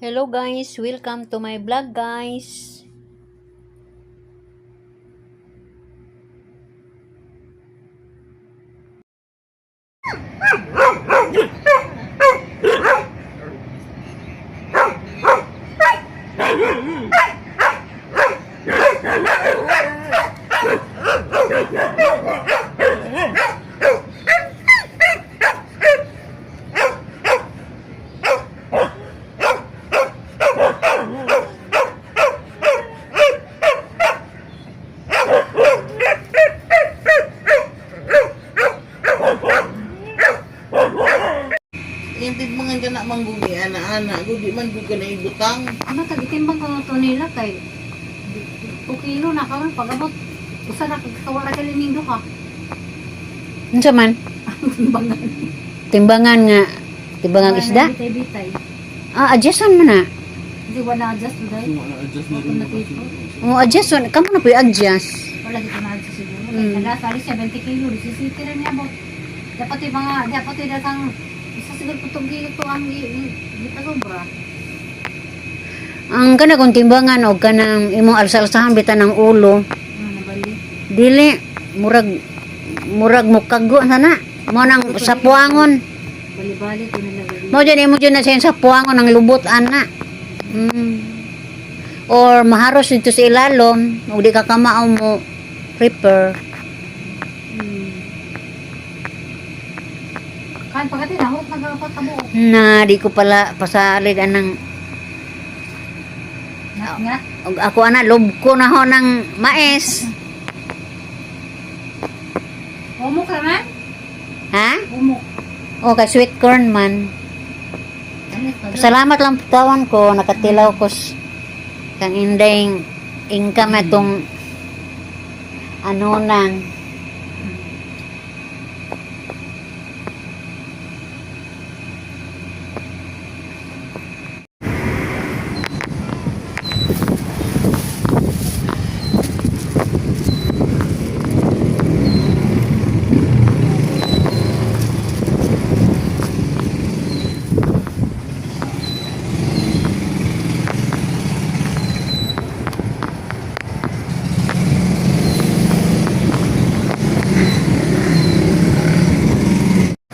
Hello guys, welcome to my vlog, guys. Yung tigmangan ka na manggugi, ana-ana, gudi man gud ka na ibutang. Ano, tagitimbang ko to nila kay 2 kilo na karon pag-abot. Usa na kawala ka ning duha. Unsa man? Timbangan. Timbangan nga timbangan isda? Bitay-bitay. Ah, adjustan man na. Hindi wala adjust today. Wala na tipo. Oh, adjust kamo na po adjust. Wala gito na adjust siguro. Kay kada sali 70 kilo, 17 ra niya abot. Dapat yung mga dapat yung datang isa siguro putong kilo to ang di pa sobra. Ang kana kung timbangan og kanang imong alsa-alsahan bitan ng ulo, Ano nabali. dili murag murag mukago sana. Mo nang sapuangon. Bali-bali to nila bali. Mo dyan imo dyan na siya sapuangon ang lubot ana. Or maharos dito sa ilalom, ug di ka kamao mo prepare. Kan pagkati nahurot na ka kabuok. Na di ko pala pasalig anang Nga nga. og ako ana lob ko na ho ng mais. Umok ra man? Ha? Umok. O kay sweet corn man. Salamat lang tawan ko nakatilaw ko kang indeng income itong ano nang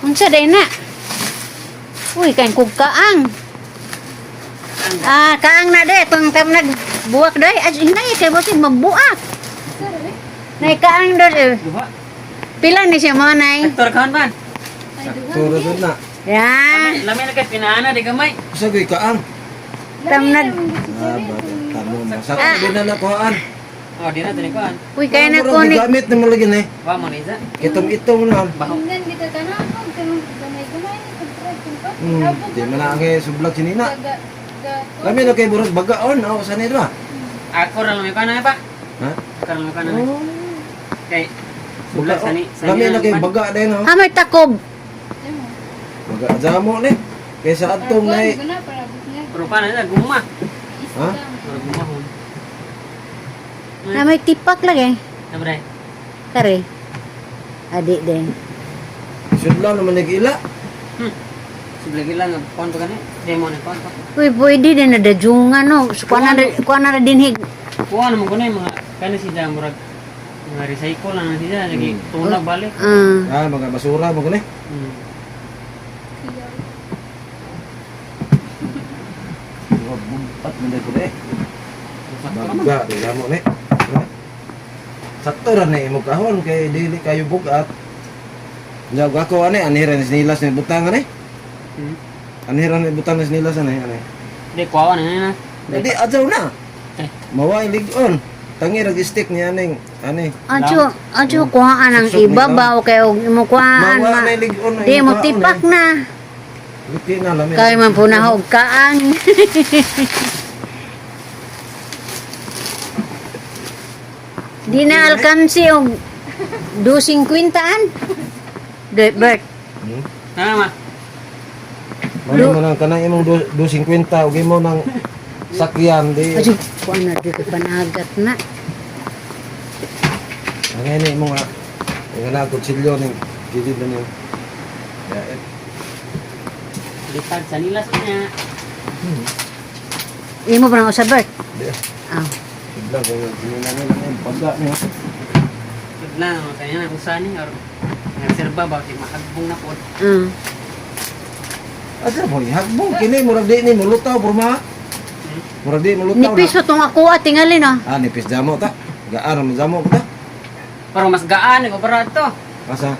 Unsa day na? Uy, kain kog kaang. Ah, kaang na day itong tam nag buwak day. Ay, hinay kay basig magbuak. Nay kaang do. Eh. Duha. Pila ni siya mo nay? Saktor kaon man. Sakto ra gud na. Ya, Lami na kay pinaana di gamay. Usa ko'y kaang. tam nag Ah, bata tamo mo. Sakto din na nakuhaan. Oh, di na tani kuan. Uy, kay na Murag ko ni gigamit nimo lagi ni. Wa mo ni isa. Kitong-itong na. Baho. Tingnan kita tanan kung gamay-gamay Di man na ang sublag sinina. Lami na kay burag bagaon ako sa nila. Ako ra lang kuan na pa. Ha? Ako ra lang kuan na. Kay sublag sani. Lami na kay baga din oh. Ah, may takob. Baga jamo ni. Kaysa atong nay. Pero pa na guma. Ha? Pero guma hon. Na may tipak lagi. Sabre. Kare. Adi din. Sudla naman nag-ila. Sublag lang kuan pa gani. Di mo na kuan pa. Uy, pwede din na dajungan no. So, kuan na dinhig. Kuan mo kuno mga kani siya murag mga recycle na siya lagi tunag balik. Ah. Ah, mga basura mo gani. Bugat man ko eh. Baga di jamo ni. Ha? Sakto ra na imo kahon kay dili kayo bugat. Nya ako ani anhiran ni nilas ni butang ani. Anhiran ni butang ni nilas ani ani. Di kuan na na. Di adyaw na. Eh. Maway ligon. Tangi rag stick ni aning ani. Adyo, adyo kuhaan ang Suksok ni ibabaw kay og imo kuhaan Mawa ma. na ligon na Di imo mo kaon, tipak eh. na. Lupi na lami. Kay man po na og kaang. Di na alkansi og 2.50 an. De, Bert. Na ma. Mano mo nang kanang imong 250 ug imo nang sakyan di. Adyo, kuhaan na di ko panagat na. Ang ini imo nga nga na kutsilyo ning gilid na niyo. Ya, eh. Lipad sa nilas niya. Imo ba nang usa, Bert? Di. Ah. Bigla ko ginana na yung baga niya. Bigla na kanya na usa ni or reserba ba kay mahagbong na pod. Asa mo hagbong kini murag di ni mulutaw porma. Murag di mulutaw Nipis na. pa tong ako ah, tingali no. Ah, nipis jamo ta. Gaan mo jamo ta. Pero mas gaan ko para to. Asa?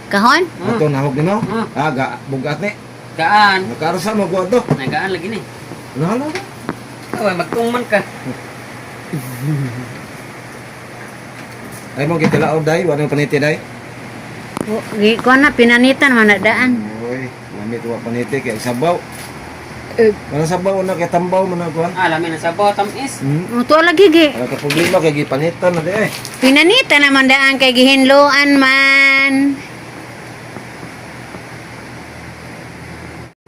Kahon? Ato nahog nimo? Hmm. Ah, ga bugat ni. Gaan. Nakarosa mo ko ato. Nagaan lagi ni. Nahala ba? Oy, magtungman ka. Ay mo gitilaod day, wa nang paniti day. Gi ko na pinanitan man na daan. Oy, lamit wa paniti kay sabaw. Wala sabaw na kay tambaw man ako. Ah, lami na sabaw tamis. Muto lagi gi. Wala ka problema kay gipanitan na di eh. Pinanitan naman daan kay gihinloan man.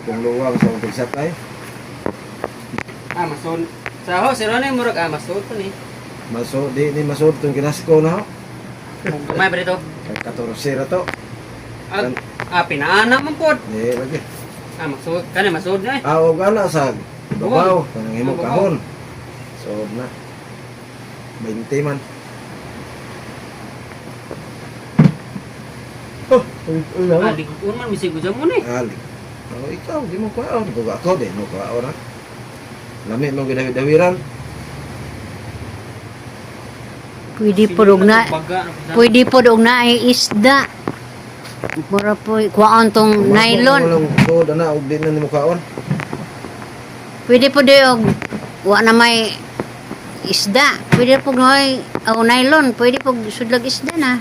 Kung luwang sa pagsatay, Ah, masun. Sa ho, siro na murag ah, masun pa ni. maso di ni masud tong kinasko na ho. Gamay ba dito? Kay 14 ra to. Ah, ah pinaana man pod. Di lagi. Ah, masud. Kani masud na eh. Ah, og ana sa babaw kanang imong Babaw. kahon. So na. 20 man. Oh, uy, uy, Ah, liguon man bisig ko mo ni. Ali. Oh, ikaw, di mo kwaon. Kung ako, di mo kwaon ha. Lami mo gidawiran. Pwede po og na Baga, pwede po og na ay isda. Mura po kuan tong nylon. Walang tuod ana og di na nimo kaon. Pwede po di og wa na may isda. Pwede po noy o nylon, pwede po sudlag isda na.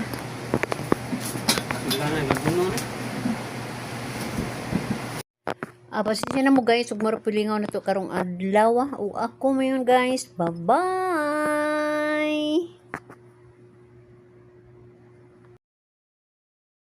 Wala na, laguno na. Ah, pasensya na mo guys, ug mura po lingaw na to karong adlaw. Ah. O ako mayon guys. Bye-bye.